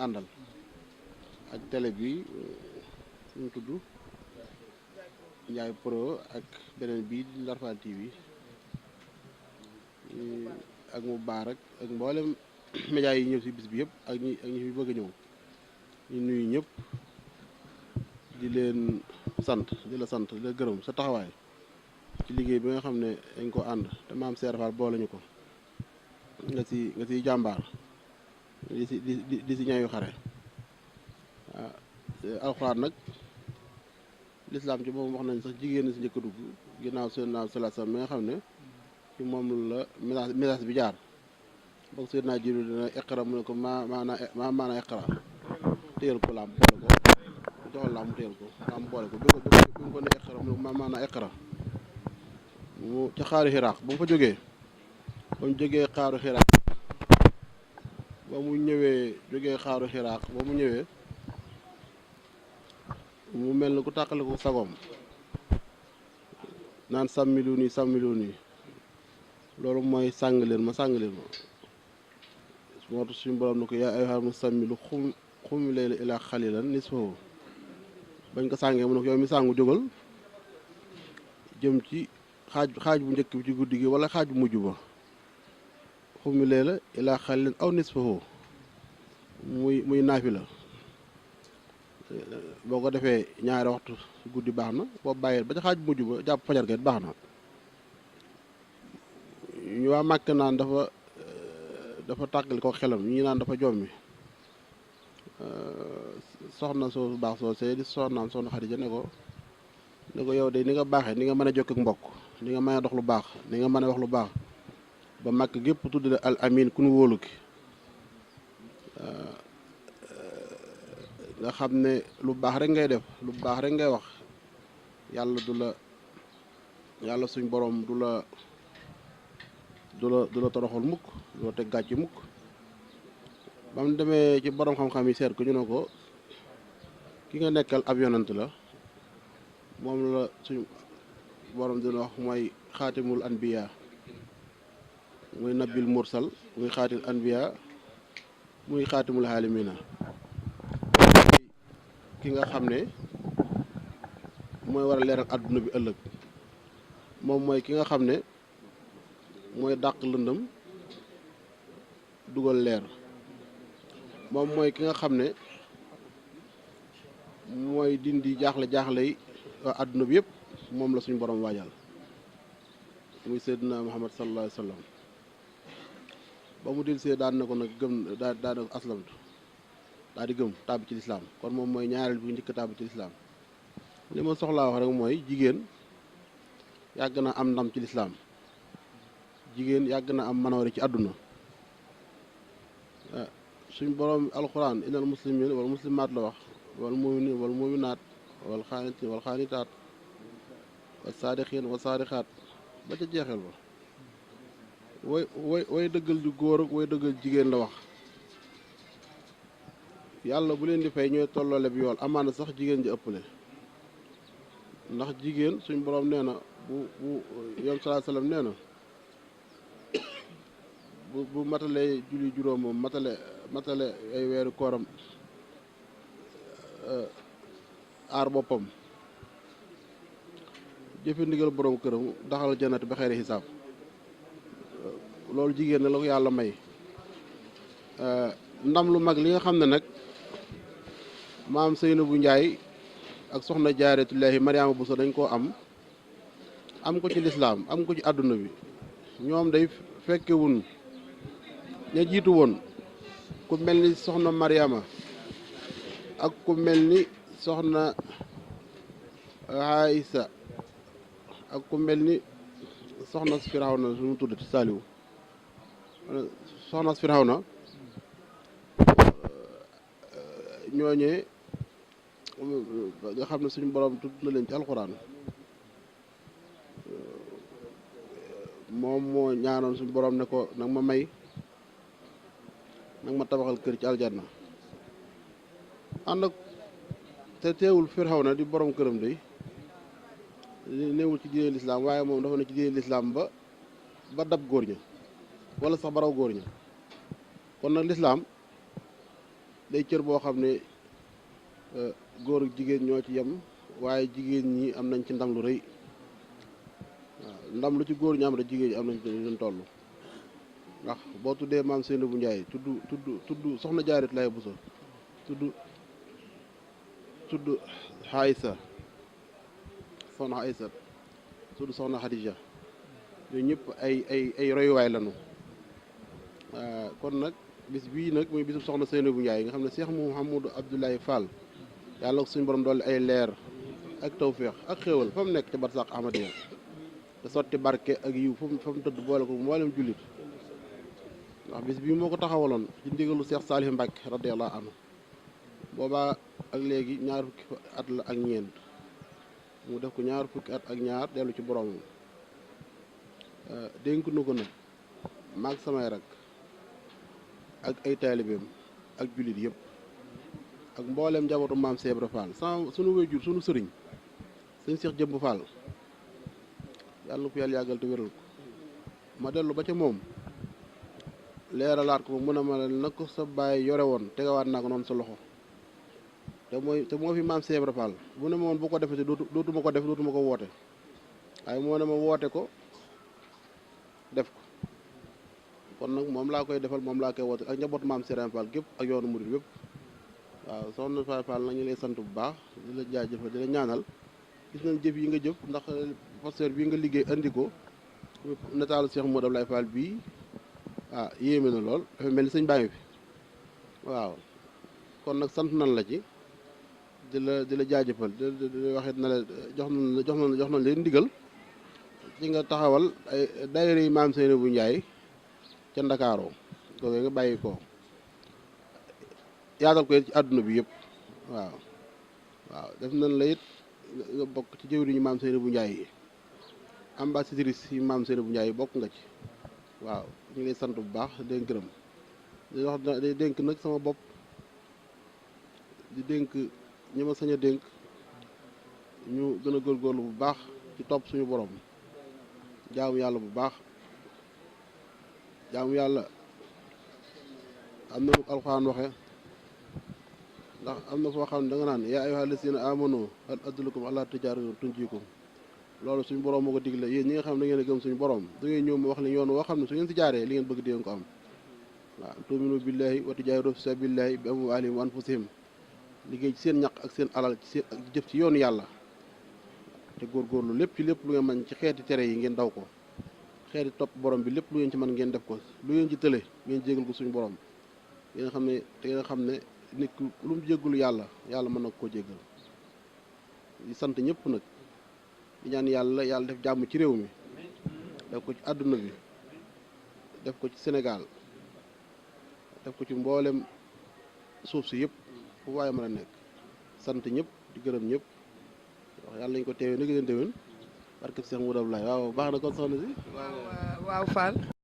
àndal ak télé bi ñu tudd Ndiaye Pro ak beneen bii di Larfane TV ak Moubarak ak mboolem média yi ñëw si bis bi yëpp ak ñi fi bëgg a ñëw ñu nuyu ñëpp di leen sant di la sant di la gërëm sa taxawaay ci liggéey bi nga xam ne dañ ko ànd te maam Seer Faal boole ñu ko nga si jàmbaar di si ñaayu xare waaw alxuraan nag lislaam ci moom wax nañ sax jigéen ñi si njëkk a dugg ginnaaw Seydina sallallahu alayhi wasallam mi nga xam ne ci moom la message bi jaar boog Seydina Jibril dina iqra mu ne ko maana iqra téyel ko laam boole ko joxal laam mu téyel ko laam boole ko bi mu ko ne iqra mu ne ko maana iqra mu ca xaaru Xiraaq ba mu fa jógee ba mu jógee xaaru Xiraaq ba mu ñëwee mu mel na ku tàqale ko sagoom naan sàmmilu nii loolu mooy sàng leen ma moo tax suñu borom ne ko yaa ayyuhal muzammilu qumil layla illaa qaliilan nisfahu bañ ko sàngee mu ne ko yow mi sàngu jógal jëm ci xaaj bu njëkk bi ci guddi gi wala xaaj bu mujj ba qumil layla illaa qaliilan aw nisfahu muy naafila boo ko defee ñaari waxtu guddi baax na boo bàyyee ba ca xaaj bu mujj ba jàpp fajar ga baax na ñu waa màkk naan dafa tàggali ko xelam ñi naan dafa jommi soxna soo baax soo see di soxnaam soxna Xadija ne ko yow de ni nga baaxee ni nga mën a jokk ak mbokk ni nga mën a dox lu baax ni nga mën a wax lu baax ba màkk gépp tudd al amin ku nu wóolu ki nga xam ne lu baax rek ngay def lu baax rek ngay wax yàlla suñ borom du la toroxal mukk du la teg gàcc mukk ba mu demee ci borom xam-xam yi seet ko ñu ne ko ki nga nekkal ab yonant la moom la suñ borom dina wax mooy xaatimul anbiya muy nabil mursal muy xaatil anbiya muy xaatimul xaalimina ki nga xam ne mooy war a leeral àdduna bi ëllëg moom mooy ki nga xam ne mooy dàq lëndëm dugal leer moom mooy ki nga xam ne mooy dindi jaaxle yi àdduna bi yëpp moom la suñu borom waajal muy Seydina Muhammad sallallahu alayhi wa sallam ba mu dil see daan na ko nag gëm daan na ko aslamtu daal di gëm tàbbi ci lislaam kon moom mooy ñaareel bi njëkk tàbbi ci lislaam li ma soxlaa wax rek mooy jigéen yàgg na am ndam ci lislaam jigéen yàgg na am manoore ci àdduna suñ borom alquran innal muslimin wal muslimaat la wax wal muminin wal muminaat wal xaanitin wal xaanitaat wal saadiqin wal saadiqaat ba ca jeexeel ba way dëggal ju góor ak way dëggal jigéen la wax yàlla bu leen di fay ñooy tolloole bi yool amaana sax jigéen ji ëppale ndax jigéen suñ borom nee na bu yoon salaa salaam nee na bu matalee julli juróom moom matale ay weeru kooram aar boppam jëfe ndigal borom këram daxal jannat ba xeere xisaab loolu jigéen la ko yàlla may ndam lu mag li nga xam ne nag maam Seynabou Njaay ak soxna Jaaretullaahi Mariama Bousso dañ koo am ko ci lislaam am ko ci àdduna bi ñoom day fekkewun ña jiitu woon ku mel ni soxna Mariama ak ku mel ni soxna Aïsa ak ku mel ni soxna Firawna su mu tuddati Saaliwu soxna Firawna ñooñee nga xam ne suñu borom tudd na leen ci alxuraan moom moo ñaanoon suñu borom ne ko nag ma may nag ma tabaxal kër ci aljanna ànd ak te teewul Firawna di borom këram day néewul ci diine lislaam waaye moom dafa ne ci diine lislaam ba dab góor ña wala sax baraw góor ña kon nag lislaam day cër boo xam ne góor ak jigéen ñoo ci yem waaye jigéen ñi am nañ ci ndam lu rëy waaw ndam lu ci góor ñi am rek jigéen ñi am nañ ci leen toll ndax boo tuddee maam Seynabou Ndiaye tudd soxna Jaarat Laay Buso tudd Aysa soxna Aysa tudd soxna Xadija ñooñu ñëpp ay royuwaay lañu kon nag bis bii nag muy bisu soxna Seynabou Ndiaye nga xam ne Cheikh Mouhamadou Abdoulaye Fall yàlla ko suñu borom dolli ay leer ak tawféex ak xéewal fa mu nekk ca barsàq Ahmadiya te sotti barke ak yiw fa mu tëdd boole ko mboolem jullit ndax bis bii moo ko taxawaloon ci ndigalu Cheikh Salih Mbacke radiyallahu anhu boobaa ak léegi ñaar fukki at la ak ñeent mu def ko ñaar fukki at ak ñaar dellu ci borom dénk nu ko nag maag samay rak ak ay taalibeem ak jullit yëpp ak mboolem njabootu maam Cheikh Ibra Fall sunu wéyjur sunu sëriñ sëñ Cheikh Jëmb Fall yàlla na ko yàlla yàggal te wéral ko ma dellu ba ca moom leeralaat ko mu ne ma na ko sa baay yore woon tegawaat naa ko noonu sa loxo te moo fi maam Cheikh Ibra Fall bu ne ma woon bu ko defee te dootuma ko def dootuma ko woote waaye moo ne ma woote ko def ko kon nag moom laa koy defal moom laa koy woote ak njabootu maam Cheikh Ibra Fall gépp ak yoonu murid yëpp waaw soxna Faye Fall nag ñu lay sant bu baax di la jaajëfal di la ñaanal gis nañ jëf yi nga jëf ndax poster bii nga liggéey andi ko nataalu Cheikh Modou Abdoulaye Fall bii yéeme na lool dafa mel ni sëñ baa ngi fi waaw kon nag sant nan la ci di la jaajëfal di waxit na la jox nañ leen ndigal ci nga taxawal ay daayira yi maam Seynabou Ndiaye ca Ndakaaroo kooku nga bàyyi ko yaatal ko ci àdduna bi yëpp waaw def nañ la it nga bokk ci jëwriñu maam Seynabou Ndiaye yi ambassadrice yi maam Seynabou Ndiaye bokk nga ci waaw ñu ngi lay sant bu baax di leen gërëm di wax di dénk nag sama bopp di dénk ñi ma sañ a dénk ñu gën a góorgóorlu bu baax ci topp suñu borom jaamu yàlla bu baax jaamu yàlla am na lu alxuraan waxe ndax am na foo xam ne da nga naan yaa ayyuhal lazina amanu hal adullukum ala tijaaratin tunjiikum loolu suñu borom moo ko digle yéen ñi nga xam ne da ngeen a gëm suñu borom da ngay ñëw mu wax leen yoon woo xam ne su ngeen si jaaree li ngeen bëgg di ngeen ko am waaw tu'minu billahi wa tujaahidu fi sabilillahi bi amwaalihim wa anfusihim liggéey ci seen ñaq ak seen alal ci seen ak jëf ci yoonu yàlla te góorgóorlu lépp ci lépp lu ngeen mën ci xeeti tere yi ngeen daw ko xeeti topp borom bi lépp lu ngeen ci mën ngeen def ko lu ngeen ci tële ngeen jégal ko suñu borom yi nga xam ne te nga xam ne nit ku lu mu jégalu yàlla mën na koo jégal di sant ñëpp nag di ñaan yàlla def jàmm ci réew mi def ko ci àdduna bi def ko ci Sénégal def ko ci mboolem suuf si yëpp fu waaye mën a nekk sant ñëpp di gërëm ñëpp wax yàlla nañu ko teewee nag leen déwén barke Cheikh Modou Abdoulaye waaw baax na kon soxna si waaw Fall